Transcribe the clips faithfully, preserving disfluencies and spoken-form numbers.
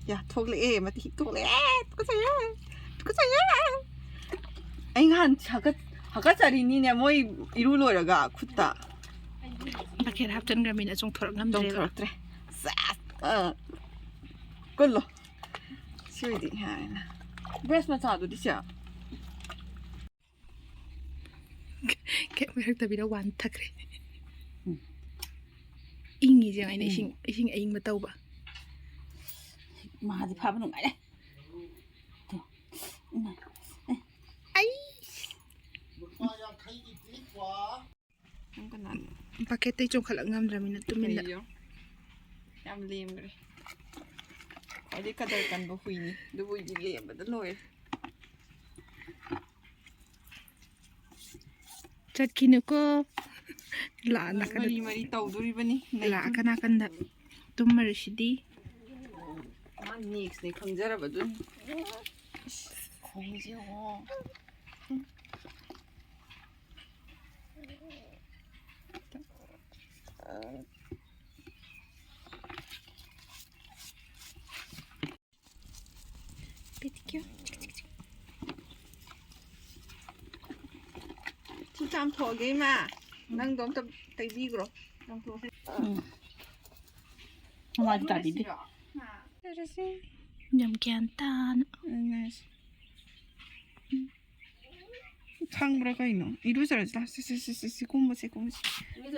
ꯌꯥ, ꯊꯣꯛꯂꯛꯑꯦ, ꯃꯊꯤ ꯊꯣꯛꯂꯛꯑꯦ꯫ ꯇꯨꯀꯠꯆꯩꯌꯦ꯫ ꯇꯨꯀꯠꯆꯩꯌꯦ꯫ ꯑꯩ ꯅꯍꯥꯟ ꯍꯥꯀꯠ-, ꯍꯥꯀꯠꯆꯔꯤꯅꯤꯅꯦ, ꯃꯣꯏ ꯏꯔꯨ ꯂꯣꯏꯔꯒ ꯈꯨꯠꯇ꯫ ꯕꯛꯀꯦꯠ ꯍꯥꯞꯆꯤꯟꯈ꯭ꯔꯃꯤꯅ ꯆꯣꯡꯊꯣꯔꯛ ꯉꯝꯗ꯭ꯔꯦꯕ꯫ ꯆꯣꯡꯊꯣꯔꯛꯇ꯭ꯔꯦ꯫ ꯁꯦꯁ! ꯑ꯫ ꯀꯨꯜꯂꯣ꯫ ꯁꯤ ꯑꯣꯏꯗꯤ ꯍꯥꯏꯅ꯫ ꯕ꯭ꯔꯁ ꯃꯆꯥꯗꯨꯗꯤ ꯁꯦ꯫ ꯀꯩꯝ ꯑꯣꯏꯔꯛꯇꯕꯤꯗ ꯋꯥꯟꯊꯈ꯭ꯔꯦ꯫ ꯎꯝ꯫ ꯏꯪꯉꯤꯁꯦ ꯑꯩꯅ ꯎꯝ꯫ ꯏꯁꯤꯡ, ꯏꯁꯤꯡ ꯑꯏꯪꯕ ꯇꯧꯕ꯫ ꯃꯥꯗꯤ ꯐꯥꯕ ꯅꯨꯡꯉꯥꯏꯔꯦ꯫ ꯇꯨ꯫ ꯏꯃꯥ꯫ ꯑꯦ꯫ ꯑꯩ꯫ ꯅꯪ ꯀꯅꯥꯅꯣ? ꯕꯛꯀꯦꯠꯇꯩ ꯆꯣꯡꯈꯠꯂꯛ ꯉꯝꯗ꯭ꯔꯃꯤꯅ ꯇꯨꯃꯤꯟꯅ꯫ ꯑꯩꯌꯣ꯫ ꯌꯥꯝ ꯂꯦꯝꯈ꯭ꯔꯦ꯫ ꯈ꯭ꯋꯥꯏꯗꯩ ꯀꯗꯔ ꯀꯟꯕ ꯍꯨꯏꯅꯤ꯫ ꯑꯗꯨꯕꯨ ꯍꯨꯏꯗꯤ ꯂꯦꯝꯕꯗ ꯂꯣꯏꯔꯦ꯫ ꯆꯠꯈꯤꯅꯨꯀꯣ꯫ ꯂꯥꯛꯑ ꯅꯥꯀꯟꯗ ꯃꯔꯤ ꯃꯔꯤ ꯇꯧꯗꯣꯔꯤꯕꯅꯤ꯫ ꯂꯥꯛꯑ ꯅꯥꯀꯟꯗ ꯇꯨꯝꯃꯔꯤꯁꯤꯗꯤ꯫ ꯃꯥ ꯅꯦꯛꯁꯅꯦ ꯈꯪꯖꯔꯕꯗꯨꯅꯤ꯫ ꯏꯁ, ꯈꯣꯡꯁꯦ ꯌꯦꯡꯉꯣ꯫ Pedicure. ꯁꯤ ꯆꯥꯝꯊꯣꯛꯑꯒꯦ, ꯏꯃꯥ꯫ ꯅꯪꯗꯣ ꯑꯝꯇ ꯇꯩꯕꯤꯈ꯭ꯔꯣ꯫ ꯆꯥꯝꯊꯣꯛꯑꯁꯤ꯫ ꯎꯝ꯫ ꯃꯃꯥꯗꯤ ꯇꯥꯕꯤꯗꯦ꯫ ꯌꯥꯝ ꯒ꯭ꯌꯥꯟ ꯇꯥꯅ꯫ ꯎꯝ, ꯉꯥꯏꯁꯤ꯫ ꯈꯪꯕ꯭ꯔꯥ ꯀꯩꯅꯣ? ꯏꯔꯨꯖꯔꯁꯤ ꯂꯥ꯫ ꯁꯤ, ꯁꯤ, ꯁꯤ, ꯁꯤ, ꯁꯤ, ꯀꯨꯝꯕꯁꯦ, ꯀꯨꯝꯕꯁꯦ꯫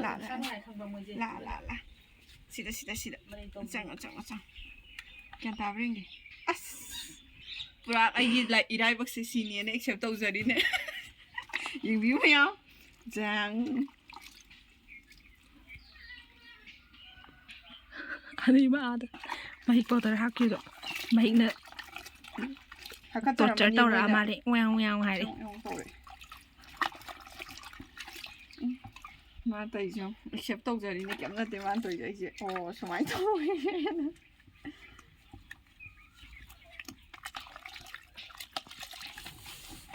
ꯂꯥ, ꯂꯥ, ꯂꯥ꯫ ꯂꯥ, ꯂꯥ, ꯂꯥ꯫ ꯁꯤꯗ, ꯁꯤꯗ, ꯁꯤꯗ꯫ ꯆꯪꯉꯣ, ꯆꯪꯉꯣ, ꯆꯪꯉꯣ꯫ ꯒ꯭ꯌꯥꯟ ꯇꯥꯕ꯭ꯔꯥ ꯌꯦꯡꯒꯦ꯫ ꯑꯁ! ꯄꯨꯔꯥ ꯑꯩꯒꯤ ꯂꯥꯏ-, ꯏꯔꯥꯏꯕꯛꯁꯦ ꯁꯤꯅꯦꯅ accept ꯇꯧꯖꯔꯤꯅꯦ꯫ ꯌꯦꯡꯕꯤꯌꯨ ꯃꯌꯥꯝ꯫ ꯖꯥꯡ꯫ ꯑꯗꯩ ꯃꯥ ꯑꯥꯗ ꯃꯍꯤꯛ powder ꯍꯥꯞꯈꯤꯕꯗꯣ, ꯃꯍꯤꯛꯅ ꯍꯥꯀꯠꯆꯔꯝꯃꯅꯤ torture ꯇꯧꯔꯛꯑ ꯃꯣꯏꯅ꯫ ꯃꯥꯜꯂꯦ, ꯎꯌꯥꯎ ꯎꯌꯥꯎ ꯍꯥꯏꯔꯦ꯫ ꯎꯌꯥꯎ ꯎꯌꯥꯎ ꯇꯧꯔꯦ꯫ ꯎꯝ꯫ ꯃꯥ ꯇꯧꯔꯤꯁꯦ ꯌꯦꯡꯉꯨ꯫ Accept ꯇꯧꯖꯔꯤꯅꯦ, ꯀꯩꯝ ꯅꯠꯇꯦ ꯃꯥꯅ ꯇꯧꯔꯤꯁꯦ꯫ ꯑꯩꯁꯦ, ꯑꯣ, ꯁꯨꯃꯥꯏꯅ ꯇꯧꯋꯦ꯫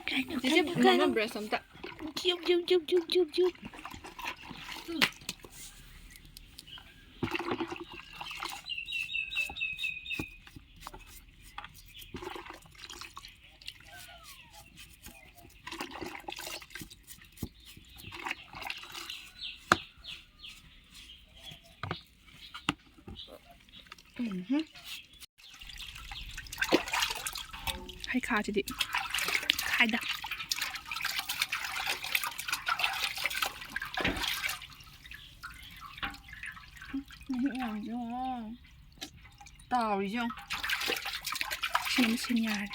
ꯀꯩꯅꯣ, ꯆꯦꯆꯦ, ꯀꯩꯅꯣ, ꯃꯃꯥ ꯀꯩꯅꯣ? Brush ꯑꯝꯇ꯫ ꯖꯨꯞ, ꯖꯨꯞ, ꯖꯨꯞ꯫ ꯎꯝ꯫ ꯎꯝꯍꯨꯝ꯫ ꯍꯩꯈꯥꯁꯤꯗꯤ ꯈꯥꯏꯗ꯫ ꯃꯍꯤꯛ ꯃꯌꯥꯝꯁꯦ ꯌꯦꯡꯉꯣ꯫ ꯇꯥꯎꯔꯤꯁꯦ ꯌꯦꯡꯉꯣ꯫ ꯁꯤꯅ ꯃꯁꯤꯡ ꯌꯥꯔꯦ꯫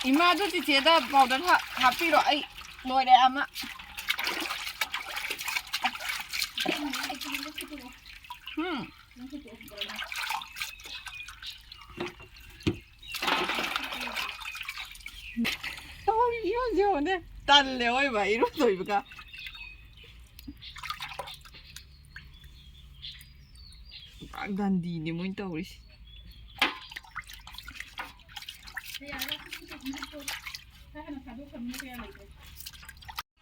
ꯏꯃꯥ, ꯑꯗꯨ ꯆꯤꯆꯦꯗ ꯄꯥꯎꯗꯔ ꯍꯥ-, ꯍꯥꯞꯄꯤꯔꯣ, ꯑꯩ ꯂꯣꯏꯔꯦ ꯑꯃ꯫ ꯎꯝ꯫ ꯇꯧꯔꯤ ꯌꯣꯟꯁꯦ ꯍꯣꯅꯦ꯫ ꯇꯜꯂꯦ ꯑꯣꯏꯕ ꯏꯔꯨꯗꯣꯏꯕꯒ꯫ ꯄꯨꯔꯥ ꯒꯟꯗꯤꯅꯦ ꯃꯣꯏꯅ ꯇꯧꯔꯤꯁꯦ꯫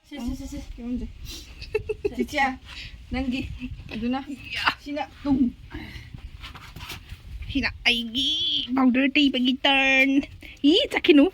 ꯁꯦ, ꯁꯦ, ꯁꯦ, ꯁꯦ꯫ ꯆꯤꯆꯦ, ꯅꯪꯒꯤ ꯑꯗꯨꯅ ꯁꯤꯅ ꯇꯨꯝ꯫ ꯁꯤꯅ ꯑꯩꯒꯤ ꯄꯥꯎꯗꯔ ꯇꯩꯕꯒꯤ ꯇꯔꯟ꯫ ꯏ, ꯆꯠꯈꯤꯅꯨ꯫